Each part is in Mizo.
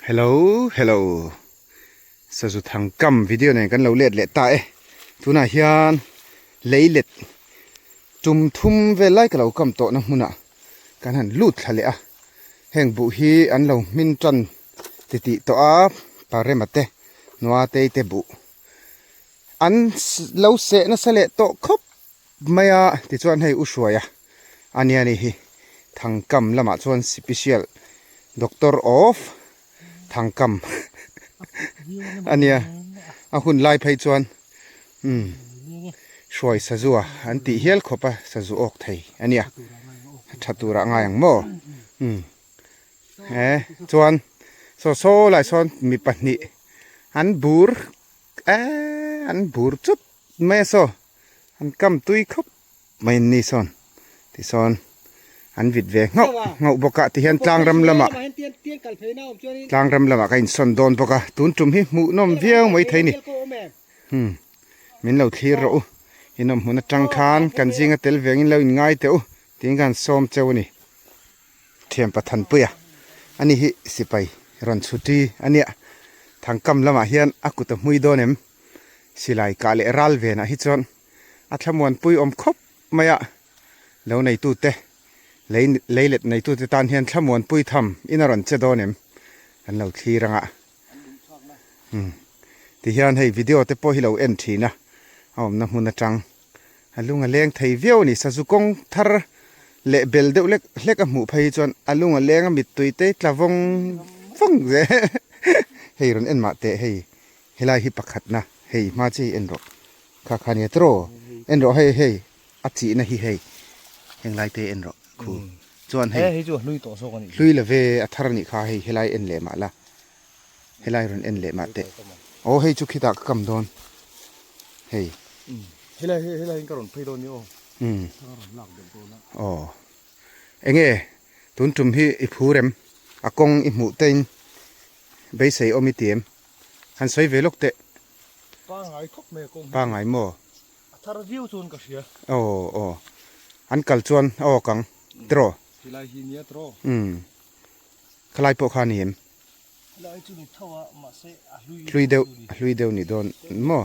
Hello hello Sazu Thangkam video nen kan lo let leh ta e tunah hian lei let tum thum vel lai ka lo kam tawhna hmunah kan han lut thla leh a heng buh hi an lo hmin tan titih tawh a parema te nuatei te buh an lo seh nasa leh tawh khawp mai a tichuan hei u hruaia a nia ni hi Thangkam lamah chuan sipisial doctor of Thangkam a nia a hun lai phei chuan umm hruai sazua an tih hial khawp a sazu awk thei a nia a tha turah ngai ang maw umm he chuan saw saw lai sawn mi pahnih an bur eee an bur chut mai a saw an kam tui khawp mai an ni sawn tisawn an vit ve nghauh nghauh bawk a tihian tlang ram lamah tlang ram lamah ka insawn dawn bawk a tun tum hi hmuh nawm viau mai thei ni hmm min lo thlir rawh u inawm hmun atang khan kan zinga tel vengin lo inngai teh u tiin khan sawm cheu a ni. Thian Pathanpuia a ni hi sipai rawn chhuti a nia. Thangkam lamah hian a kut a hmui dawn em? Silai kah leh ral venah hi chuan a thlamuanpui awm khawp mai a, lo neitute lei leilet neitute tan hian thlamuanpui tham in a rawn che dawn em? Kan lo thlir ang a. Umm tihian hei video te pawh hi lo en thin a, a awmna hmun atang A lung a leng thei viau a ni. Sazu kawng thar leh bel deuh lek hlek a hmuh phei hi chuan a lung a leng a mittui te tla vawng vawng zel. Hei rawn en mah teh hei helai hi pakhatna hei hma chi en rawh kha kha nia tiraw en rawh hei hei a chihna hi hei henglai te en rawh khu chuan hei hei chu a hlui tawh zawk a nih hlui la ve a thar a nih kha hei helai en leh mah la Helai rawn en leh mah teh. Aw hei chu khitah ka kam dawn. Hei. Helai hei helai in ka rawn phei dawn ni aw. Umm. Ka rawn lak deuh dawn a. Aw. Enge tun tum hi i phur em? A kawng i hmuh te in beisei awm i ti em? Han sawi ve lawk teh. Pangai khawp mai a kawng hi. Pangai maw? A thar viau chuan ka hria. Aw aw. An kal chuan a awk ang tiraw? Helai hi nia tiraw? Umm. Khalai pawh kha a ni em? Hlui deuh hlui deuh ni dawn maw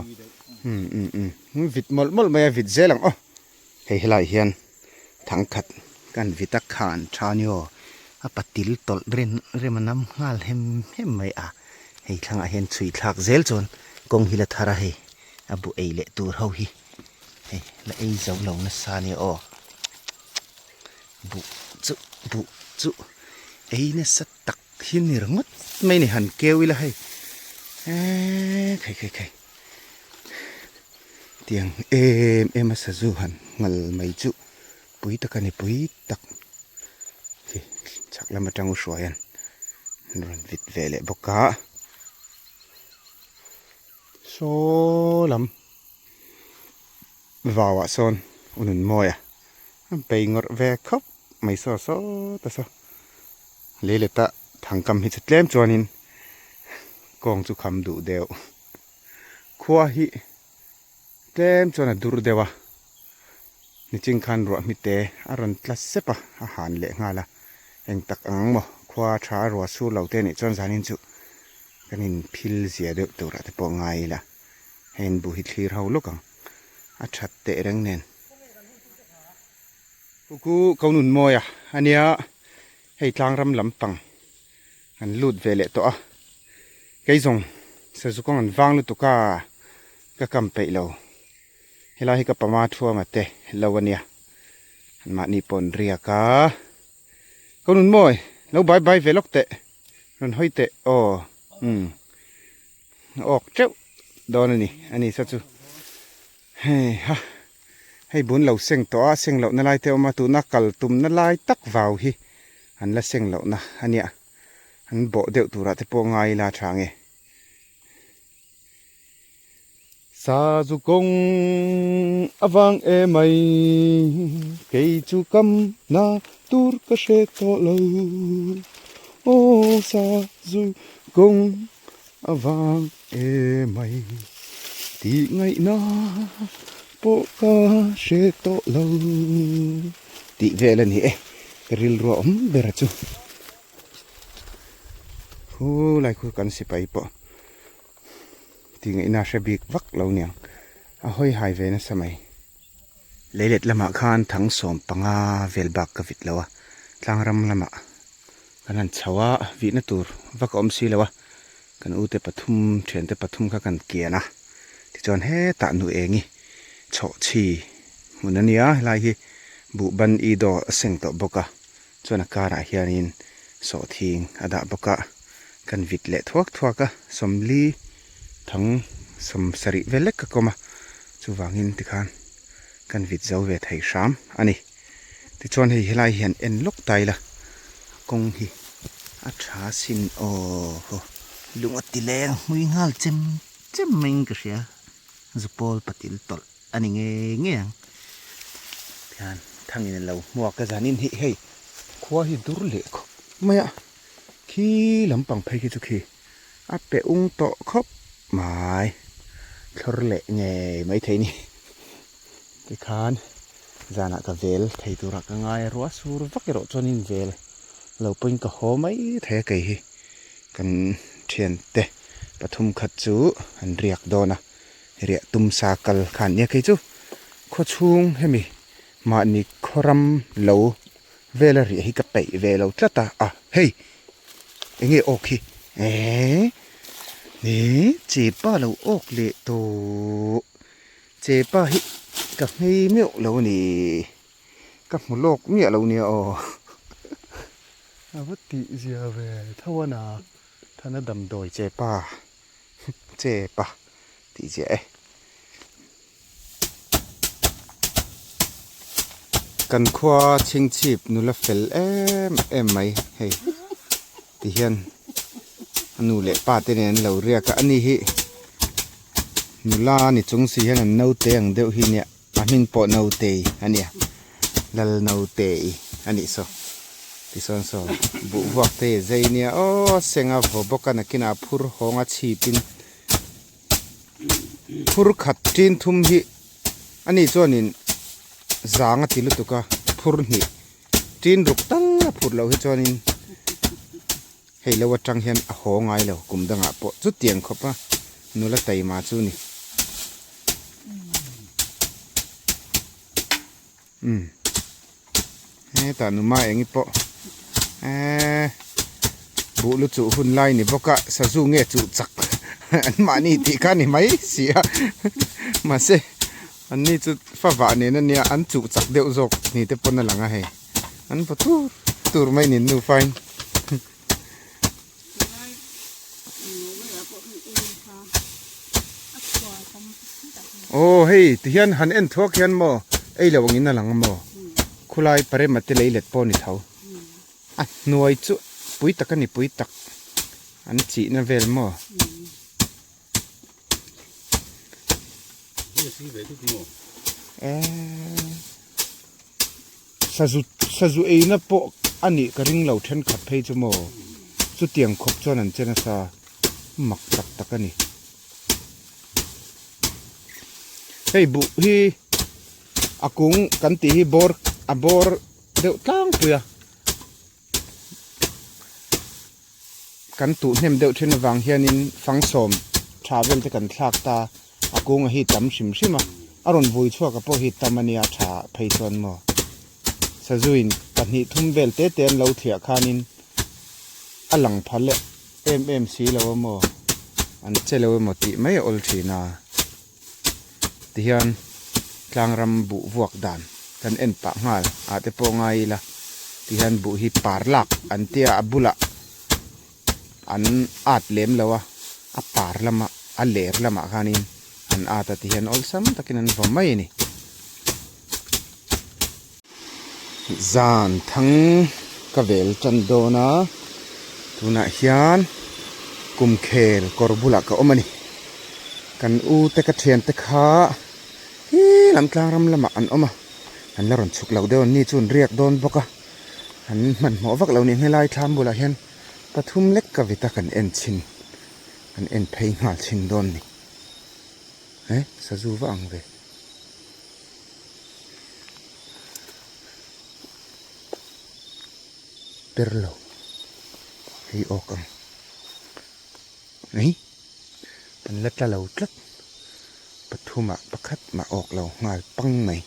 umm umm umm vit mawlh mawlh mai a vit zel ang aw hei helaiah hian thangkhat kan vit a khan tha ni aw a patil tawlh rin rem a nam nghal hem hem mai a hei thlangah hian chhui thlak zel chuan kawng hi la thar a hei a bu ei leh tur ho hi hei la ei zo lo nasa nia aw buh chu buh chu ei nasa tak. Thil ni ringawt mai ni han keu ila hei eee khai khai khai tiang em em a sazu han nghal mai chu pui tak a ni pui tak khi chhak lam atang u hruai an rawn vit ve leh bawk a saw lam vau ah sawn u nun mawi a a bei ngawrh ve khawp mai saw sawt a saw. Lei leta thangkam hi chu tlem chuanin kawng chu kham duh deuh. Khua hi tlem chuan a dur deuh a, niching khan ruah hmite a rawn tla sep a, a han leh nghal a, eng tak ang maw khua tha a ruah sur lo te nih chuan zanin chu kan inphil zia deuh turah te pawh ngai ila, hei an buh hi thlir ho lawk ang, a that teh reng nen. Kuku ko nun mawi a ania hei tlangram lampang an lut ve leh tawh a kei zawng sazu kawng an vang lutuk a ka kam peih lo helai hi ka pama thuama te lo ania an mahni pawh an riak a ko nun mawi lo bai bai ve lawk teh rawn hawi teh aw umm awk teuh dawn ani ani sa chu hei ha. Hei bun lo seng tawh a, seng lohna lai te a awm a, tuna kal tumna lai tak vau hi an la seng lohna a nia, an bawh deuh turah te pawh ngai ila tha nge. Sazu kawng a vang emai, kei chu kam na tur ka hre tawh lo, aw sazu kawng a vang emai tih ngaihna pawh ka hre tawh lo tih vel a ni e ka rilru a awm ber a chu. Khulai khu kan sipai pawh tih ngaihna hre bik vak lo niang a hawi hai ve nasa mai. Leilet lamah khan thang sawm panga vel bak ka vit lo a, tlang ram lamah kan han chho a, vihna tur vak a awm si lo a, kan ute pathum thiante pathum kha kan kian a, tichuan hetah nu engi chhawhchhi hmun a nia helai hi buhban i dawr a seng tawh bawk a. Chuan a karah hianin sawhthing a dah bawk a, kan vit leh thuak thuak a, sawmli thang sawm sarih vel lek ka kawm a, chuvangin tikhan kan vit zo ve thei hram a ni. Tichuan hei helai hian en lawk ta ila kawng hi a tha sin aw haw. Lung a ti leng hmui nghal chem chem maiin ka hria, Zupawl patil tawlh. A ni ngei ngei ang. Tihian thangin a lo hmuak a zanin hi hei khua hi dur leh khawp mai a, khi lampang phei khi chu khi a pe ung tawh khawp mai, thlawr leh ngei mai thei ni. Tikhan zanah ka vel thei turah ka ngai a, ruah sur vak erawh chuanin vel lo pawhin ka haw mai thei a kei hi kan thiante pathum khat chu an riak dawn a. Riah tum sa kal khan nia kei chu khawchhung hemi mahni khawram lo vela riah hi ka peih ve lo tlat a, a hei enge awk hi eehh eehh chepa lo awk leh tawh chepa hi ka hmei meuh lo a ni ka hmu lawk miah lo nia aw a va tih zia ve tho a na thana damdawi chepa. Che pa tih chiah e. Kan khua chhingchhip nula fel em em mai hei ti hian a nu leh pa te nen an lo riak a ani hi nula ni chung si hian an naute ang deuh hi nia a hming pawh nautei a nia lal nautei a nih saw. Tichuan saw buh vuak te hi zai nia aw senga vaw bawk a nakinah phur hawnga chhipin phur khat tin thum hi ani chuanin zang a ti lutuk a phur hnih tin ruk tal a phur loh hi chuanin hei lo atang hian a haw ngai lo kum dangah pawh chutiang khawp a nula taima chu ni. Umm hetah numa eng pawh eee buh lu chuh hun lai ni bawk a sazu nge chuh chak an mahni tih kha a ni mai si a mahse an ni chu fa vah nen a nia an chuh chak deuh zawk ni te pawn a lang a hei an vaw tur tur mai nin nufa in. Aw hei ti hian han en thuak hian maw ei lo angin a lang a maw khulai parema te lei let pawh a ni tho a hnuai chu pui tak a ni pui tak an chihna vel maw. Sazu sazu eina pawh a nih ka ring lo thenkhat phei chu maw chutiang khawp chuan an che nasa mak tak tak a ni. Hei buh hi a kung kan tih hi bawr a bawr deuh tlangpui a. Kan tuh hnem deuh thin avang hianin fangsawm tha vel te kan thlak ta a kung a hi tam hrim hrim a a rawn vui chhuak a pawh hi tam a nia tha phei chuan maw sazuin pahnih thum vel te te an lo thliah khanin a lang pha leh em em si lo a maw an che lo emaw tih mai a awl thin a tihian tlangram buh vuak dan kan en pah nghal ah te pawh ngai ila tihian buh hi par lak an tia a bulah an at lem lo a a par lama a ler lamah khanin an at a tihian awlsam takin an vaw mai a ni. Zan thang ka vel tan dawn a tunah hian kum khel kawr bulah ka awm a ni kan u te ka thian te kha hi lam tlang ram lamah an awm a an la rawn chhuk loh deuh an ni chu an riak dawn bawk a an hmanhmawh vak lo ni helai thlam bulah hian pathum lek ka vit a kan en chhin kan en phei nghal chhin dawn a ni he sazu va ang ve. Per lo hei awk ang. Ei an la tla lo tlat pathumah pakhat mah awk lo nghal pang mai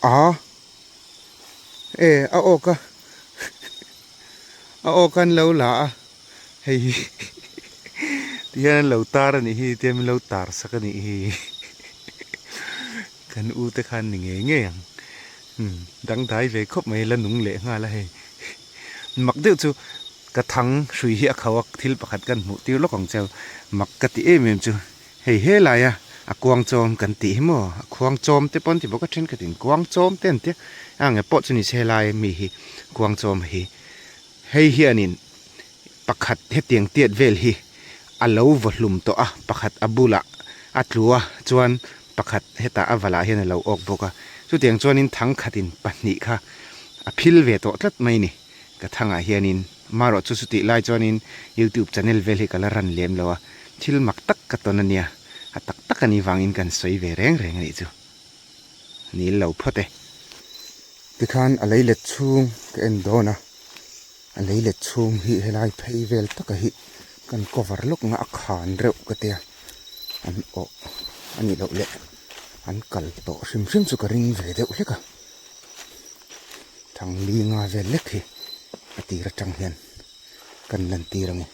a e a awk a a awk an lo la a hei hi ti hian an lo tar a nih hi tihian min lo tar sak a nih hi kan u te khan ni ngei ngei ang umm dangdai ve khawp mai la nung leh nghal a hei mak deuh chu ka thang hrui hi a kho a thil pakhat kan hmuh tir lawk ang cheu mak ka ti em em chu hei helai a a kuang chawm kan tih hi maw a khuang chawm te pawh an ti bawk a thenkhatin kuang chawm te an tia a ang e pawh chu ni se helai mi hi kuang chawm hi hei hianin pakhat hetiang tiat vel hi a lo vaw hlum tawh a pakhat a bulah a tlu a chuan pakhat hetah a valah hian a lo awk bawk a chutiang chuanin thangkhatin pahnih kha a phil ve tawh tlat mai a ni ka thangah hianin amaherawh chu chutih lai chuanin youtube channel vel hi ka la ran lem lo a thil mak tak ka tawn a nia a tak tak a nih vangin kan sawi ve reng reng a nih chu nil lo phawt e. Tikhan a lei let chhung ka en dawn a, a lei let chhung hi helai phei vel taka hi kan cover lawk nga a khan reuh ka tia an awh a nih loh leh an kal tawh hrim hrim chu ka ring ve deuh hlek a, thangli nga vel lek hi a tir atang hian kan lan tir ang e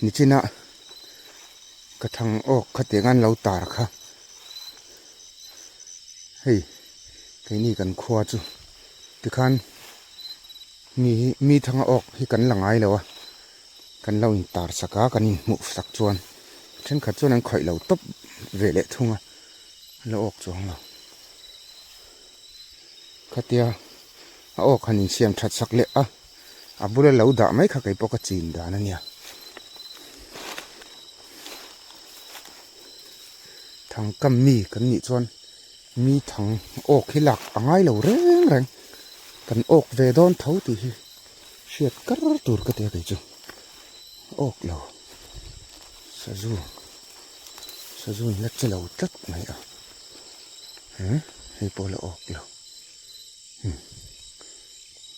nichina ka thang awk khatiang an lo tar kha. Hei keini kan khua chu tikhan mi hi mi thanga awk hi kan la ngai lo a kan lo in tar sak a kan inhmuh sak chuan thenkhat chuan an khawih lo tawp ve leh thung a an la awk chuang lo khatia a awk han insiam that sak leh a a bula lo dah mai kha keipawh ka chin dan a nia. Thangkam mi kan nih chuan mi thang awk hi lak a ngai lo reng reng kan awk ve dawn tho tih hi hriat kar tur ka ti a kei chu awk lo sazu sazu in la che lo tlat mai a eh hei pawh la awk lo umm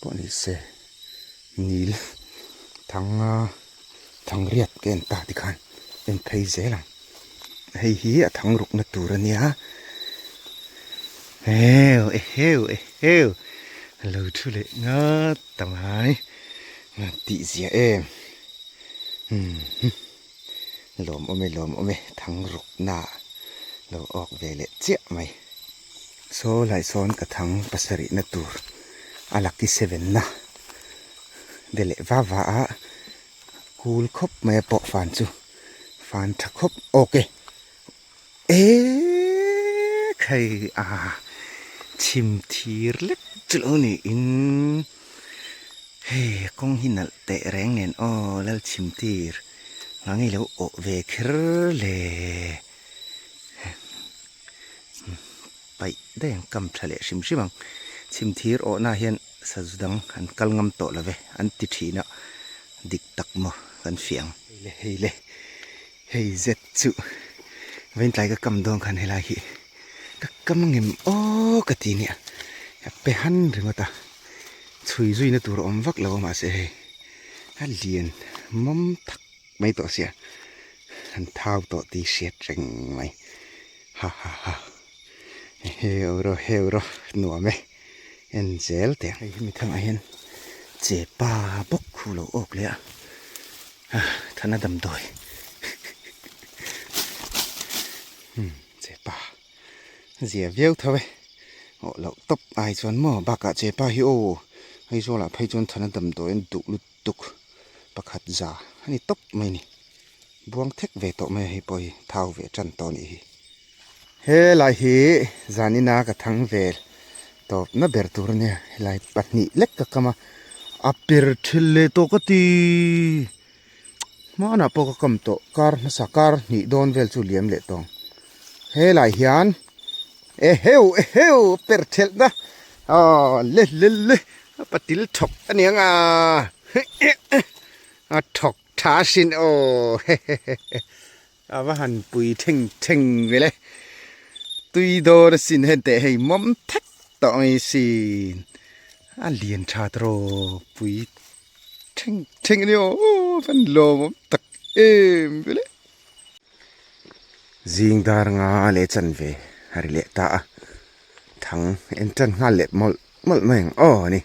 pawh ni se nil thanga. Thangriat ka en ta tikhan en phei zel ang. Hei hi a thang rukna tur a nia. Heu eheu eheu a lo thu leh ngat ta mai. Ngan tih zia em. Umm lawm awm e lawm awm e thang rukna lo awk ve leh chiah mai. Saw lai sawn ka thang pasarihna tur a lucky seven na. De leh va va a kul khawp mai a pawh fan chu fan tha khawp awk e eeee khai a chhim thir lek chu lo niin hei a kawng hi nalh teh reng nen aw lal chhim tir nghah ngei lo awh ve kher le paih daih ang kam tha leh hrim hrim ang chhim thir awhna hian. Sazu dang an kal ngam tawh lo ve, an ti thin a, dik tak maw kan fiah ang. Hei le hei le, hei zet chu vaintlai ka kam dawn khan helai hi ka kam ngem aw ka ti nia, a pe han ringawt a, chhui zuina tur a awm vak lo a mahse hei a lian mawm tak mai tawh sia, an thau tawh tih hriat reng mai, ha ha ha, heu rawh heu rawh nuam e. En zel teh ang. Hei hemi thangah hian che pa bawk khu lo awk leh a, thana damdawi umm che pa zia viau tho e awh loh tawp ai chuan maw bakah che pa hi aw Aizawl ah phei chuan thana damdawi an duh lutuk pakhat za a ni tawp mai a ni buang thek ve tawh mai a hei pawh hi thau ve tan tawh a nih hi. Helai hi zanina ka thang vel tawpna ber tur a nia helai pahnih lek ka kam a a per thil leh tawh ka ti hmanah pawh ka kam tawh kar hmasa kar hnih dawn vel chu liam leh tawh ang helai hian eheu eheu per thelhna aw le le le a patil thawk a ni ang a a thawk tha sin aw hehehe. A va han pui theng theng ve le. Tui dawn asin hen teh hei mawm thek tawh mai sin. A lian tha tawh pui theng theng a ni aw van lawm awm tak em vele. Zing dar nga leh chanve a ri leh ta a, thang en tan nghal leh mawlh mawlh mai ang aw a ni.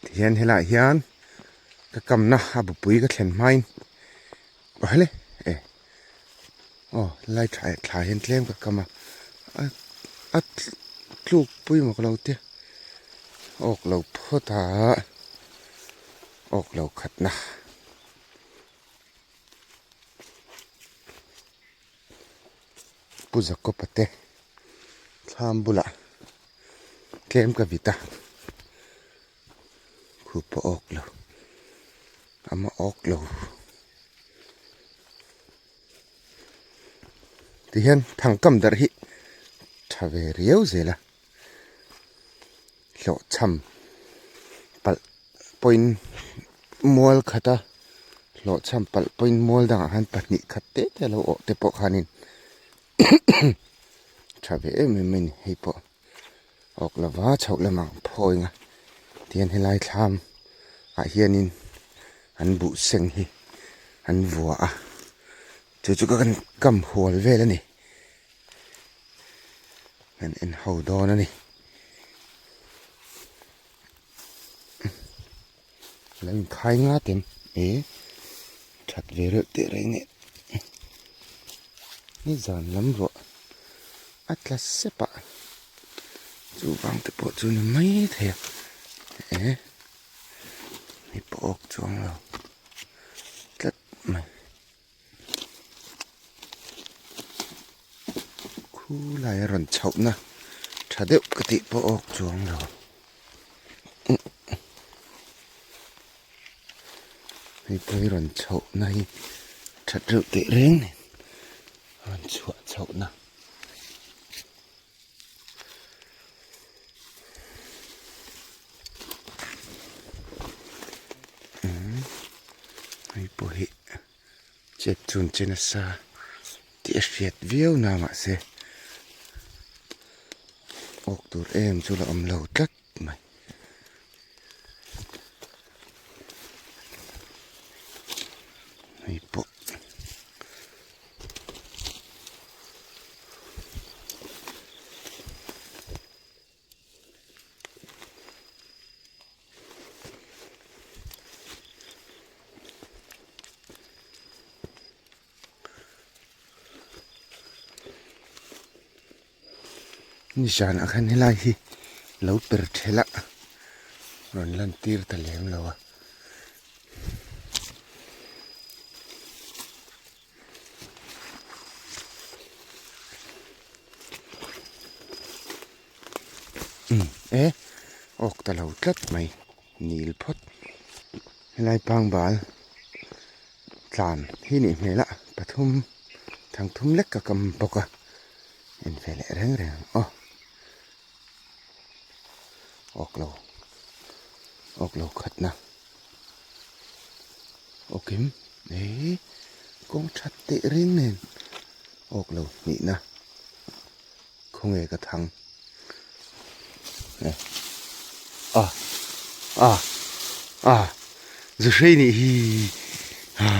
Tihian helaiah hian ka kamna a bupui ka thlen hmain aw hele e aw lai tha thla hian tlem ka kam a, a tluk pui maw ka lo tia awk lo phawt a awk lo khatna. Pu Jacob-a te thlam bulah tlem ka vit a, khu pawh awk lo, a ma awk lo. Tihian thangkam darh hi tha ve riau zel a, hlawhchham palh pawhin mual khat a hlawhchham palh pawhin mual dangah khan pahnih khat te te a lo awh te pawh khanin tha ve em em mai a ni hei pawh awk lova chhoh lamah phawi ang a tihian helai thlam ah hianin an buh seng hi an vua a chu chu ka kam hual vel a ni. Kan en ho dawn a ni. Lo inkhai nga ten e that ve reuh teh reng e. Ni zan lam ruah a tla sep a chuvang te pawh chu ni mai thei a e mi pawh awk chuang lo tlat mai. Khu lai a rawn chhohna tha deuh ka tih pawh awk chuang lo. Hei pawh hi rawn chhohna hi that reuh teh reng nen rawn chhuah chhohna. Hei pawh hi chet chun che nasa tih a hriat viau na mahse awk tur em chu la awm lo tlat mai. Hei pawh. Nizanah khan helai hi lo per thelh a rawn lan tir ta lem lo a. E awk ta lo tlat mai nil phawt helai pangbal tlan hi nih hmel a pathum thangthum lek ka kam bawk a en ve leh reng reng ang aw awk lo awk lo khatna. Awkim eii kawng that teh reng nen awk lo hnihna khawnge ka thang e a a a zu hrei nih hi ha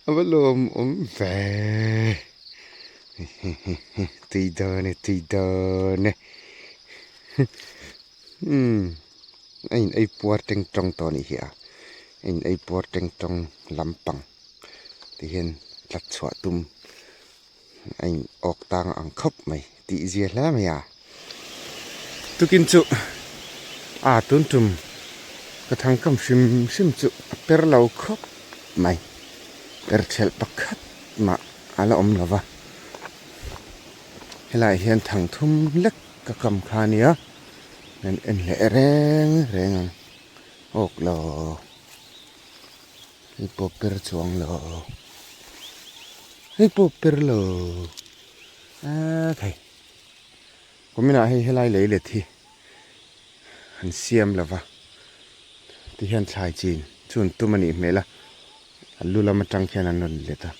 a va lawm awm ve tui dawn e tui dawn e. Umm a in ei puar teng tawng tawh anih hi a a in ei puar teng tawng lampang ti hian tlat chhuah tum a in awk tang ang khawp mai tih zia hle mai a. Tukin chu a tun tum ka thangkam hrim hrim chu a per lo khawp mai per thelh pakhat mah a la awm lo va helaiah hian thangthum lek Ka kam kha ania kan en leh reng reng ang awk lo hei pawh per chuang lo hei pawh per lo a thei kuminah hei helai lei let hi an siam lo va tihian thlai chin chu an tum a nih hmel a a lu lam atang khian an rawn let a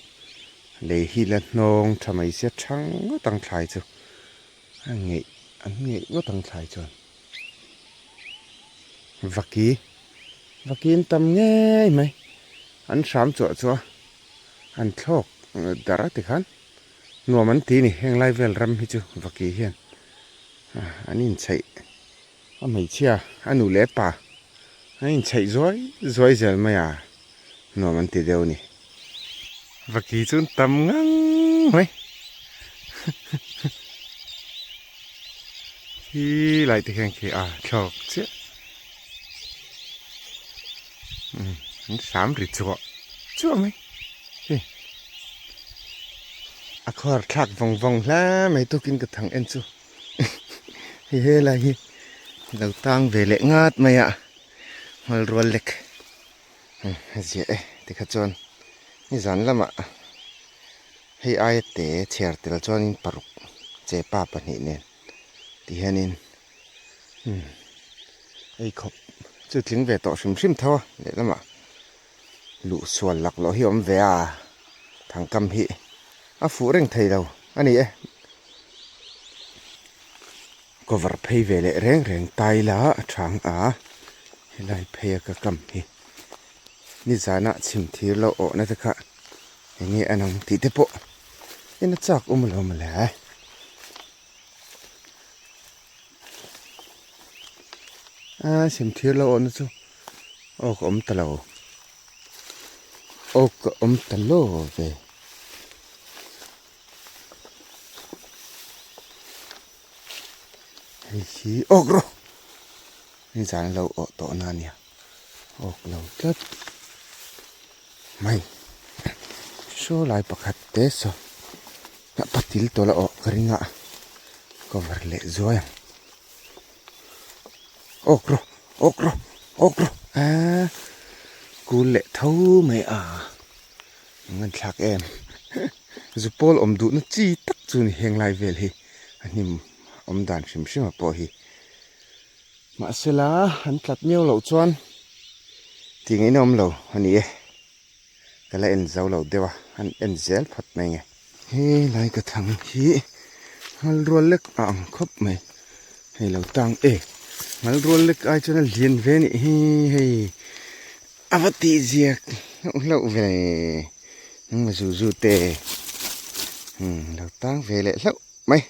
lei hi la hnawng tha mai sia thang ngawt ang thlai chu. A ngeih an ngeih ngawt ang thlai chuan vaki vaki an tam ngei mai. An hram chuah chu a an thlawk dar a tikhan nuam an ti a ni. Heng lai vel ram hi chu vaki hian an inchheih a hmeichhia a nu leh pa an inchheih zuai zuai zel mai a nuam an ti deuh a ni. Vaki chu an tam ngang mai hi lai te hian khi a thlawk chiah. An hram ri chuah chuah mai hei a khawr thlak vawng vawng hle mai tukin ka thang en chu hei helai hi lo tang ve leh ngat mai a hmal rual lek a ziah e tikha chuan nizan lamah hei aia te chhiar tel chuanin paruk chepa pahnih nen tihianin. Umm ei khawp chu tling ve tawh hrim hrim tho a lehlamah luh sual lak loh hi a awm ve a thangkam hi a fuh reng thei lo a ni e cover phei ve leh reng reng tai la a thang a helai phei a ka kam hi nizanah chhim thir lo awhna te kha eng nge a nang tih te pawh en a chak awm lo mawle. A sem thir lo awhna chu aw ka awm ta lo aw ka awm ta lo ve hei hi awk rawh hei zan lo awh tawh na ania awk lo tlat mai saw lai pakhat te saw. A patil tawlh a awh ka ring a cover leh zuai ang awk rawh awk rawh awk rawh aaa kul leh tho mai a eng an thlak em zupawl awm duh na chi tak chu ni heng lai vel hi a hnim awm dan hrim hrim a pawh hi mahsela an tlat miau loh chuan tih ngaihna awm lo a ni e. Ka la en zo lo deuh a, an en zel phawt mai nge. He lai ka thang hi ngal rual lek a ang khawp mai, hei lo tang e ngal rual lek ai chuan a lian ve a nih hi hei a va tih ziak hlauh hlauh ve engmaw zu zu te umm lo tang ve leh hlauh mai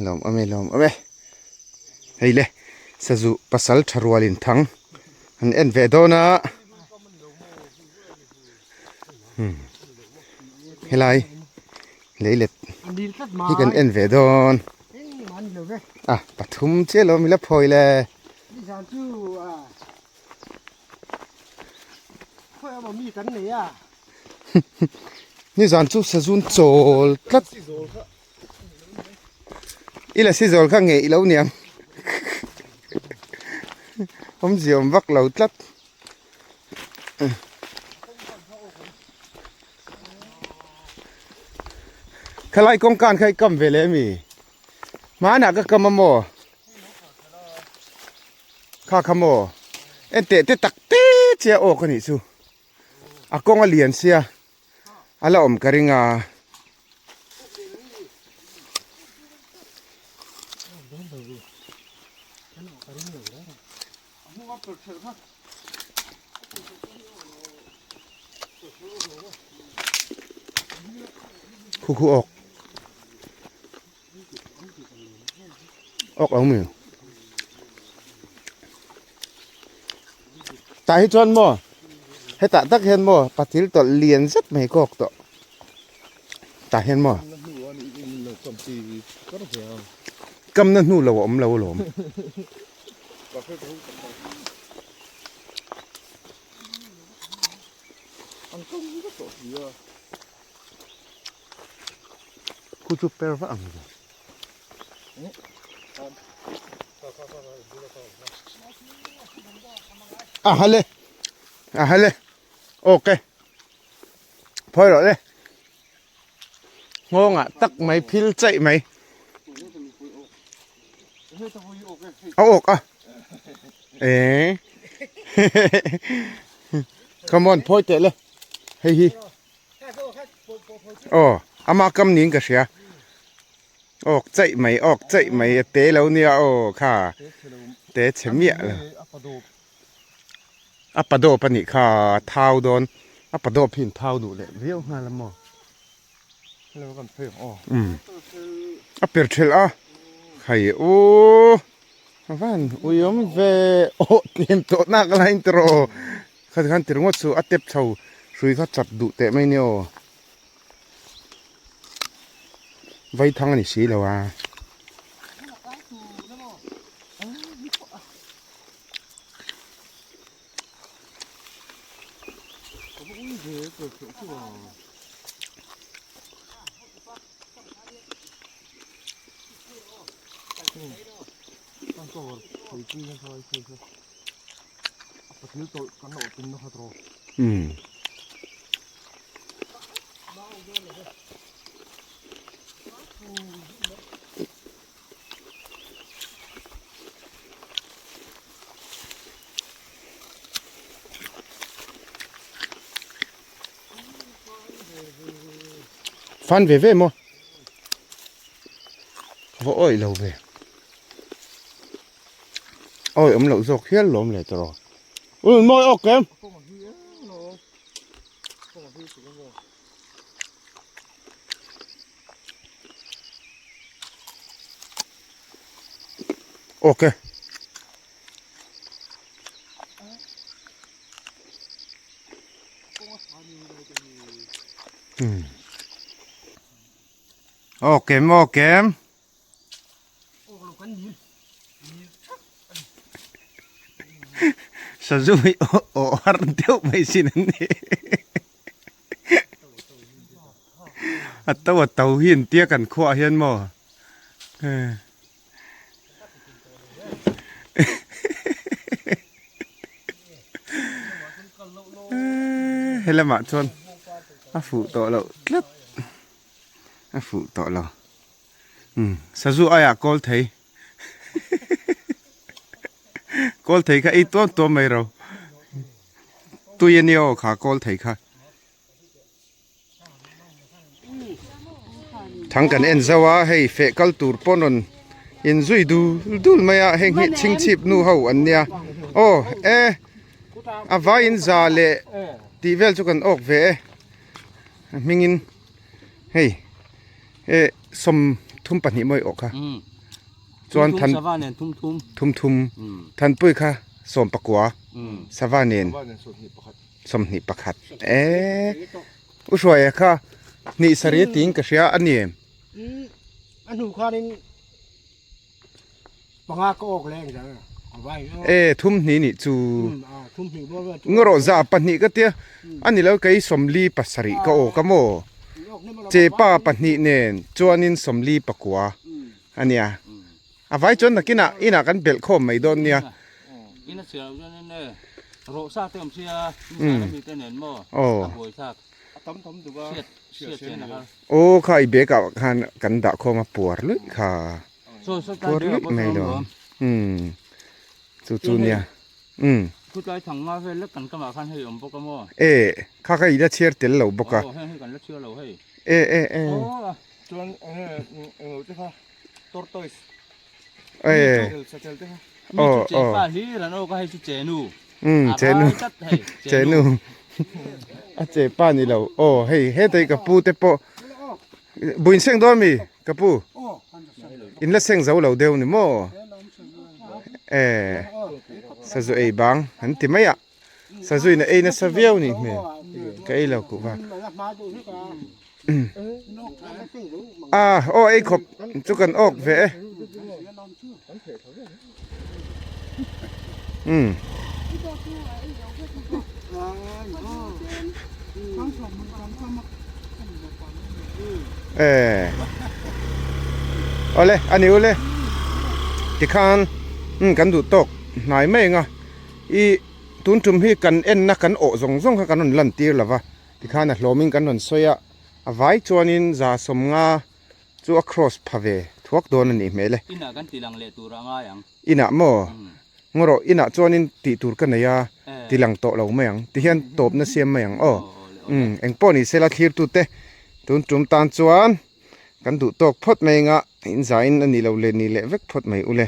lawm awm e lawm awm e hei le sazu pasal tha rual in thang an en ve dawn a. Helai leilet hi kan en ve dawn a pathum chiah lo mila phawi le nizan chu sazun chawl tlat i la si zawl kha ngeih lo niang awmzia awm vak lo tlat. Khalai kawngkan kha i kam ve leh ami? Hmanah ka kam a maw? Kha kha maw? En teh te tak te che a awk a nih chu. A kawng a lian sia a la awm ka ring a. Khu khu awk awk lo mi tah hi chuan maw hetah tak hian maw patil tawlh lian zet mai ka awk tawh tah hian maw kamna hnu lo a awm lo alawm. Khu chu per vak ang ve. A hale a hale ok phawi rawh le nghawngah tak mai phil chaih mai. A awk a eh come on phawi teh le hei hi aw ama kam niin ka hria awk chaih mai awk chaih mai a te lo nia aw kha te chhe miah lo a pa dawp a nih kha thau dawn. A pa dawp hi in thau duh leh viau nghal a maw? Umm a per thelh a khai u a van ui awm ve aw tlem tawh nak a lain tawh rawh kha tikhan ti ringawt chu a tep chho hrui kha chat duh teh mai nia aw vaithang a ni si lo a. Umm. Fan ve ve maw? Ka va awih lo ve. Awih awm loh zawk hial lawm leh tawh rawh. Ui mawi awk em? Ok. Hmm. Ok ok. Sazu hi aw har deuh mai sin an ni. A to a to hi an tia kan khuaah hian maw helamah chuan a fuh tawh loh tlat a fuh tawh lo umm sazu aiah kawl thei kawl thei kha ei tuam tuam mai ro tui a nia aw kha kawl thei kha. Thang kan en zauh a hei feh kal tur pawn rawn in zui dul dul mai a heng hi chhingchhip nu ho an nia aw e a vai in za leh tih vel chu kan awk ve e a hming in hei e 32 mawi awh kha chuan than thum thum thanpui kha 19 sava nen. 21 e u hruaia kha hnih sarih tiin ka hria a ni em a hnu khanin panga ka awk leng zan e thum hnih nih chu ngarawh za pahnih ka tia a ni lo kei 47 ka awk a maw chepa pahnih nen chuanin 49 a nia A vai chuan nakinah inah kan belh khawm mai dawn nia. Ina chhiar chuan in e rawh sa te awm sia in mi te nen maw a buai thlak a tam tam duh a hriat chen a har. Aw kha i bag ah khan kan dah khawm a puar luih kha puar luih mai lo umm chu chu nia umm. Thutlai thang nga vel lek kan kamah khan hei awm bawk a maw. E kha kha i la chhiar tel lo bawk a. Aw heng hi kan la chhiar lo hei. E e e. Chuan enge englo te kha. Tortoise. Eh. Oh, oh. Pa hi ran o ka hei chu chenu. Chenu. Chenu. A che pa ni lo. Oh, hei he te ka pu te po. Buin seng do mi ka pu. In la seng zo lo deu ni mo. Eh. Sazu ei bang an ti mai a. Sazu in a ei nasa viau ni hmel. Ka ei lo kuh va. Ah, aw ei khawp chu kan awk ve e. Um. Eh. Awle, ani ule. Tikhan, um kan duh tawk hnai mai anga. I tun tum hi kan enna kan awh zawng zawng kha kan rawn lan tir lo va, tikhan a hlawmin kan rawn sawi a, a vai chuanin 150 chu a cross pha ve thuak dawn a nih hmel e. Inah kan ti lang leh tur a ngai ang. Inah maw? Ngaw rawh, inah chuanin tih tur ka nei a, ti lang tawh lo mai ang, tihian tawpna siam mai ang aw. Umm, engpawh ni sela thlirtute tun tum tan chuan kan duh tawk phawt mai anga, in zain a nih loh leh nih leh vek phawt mai ule.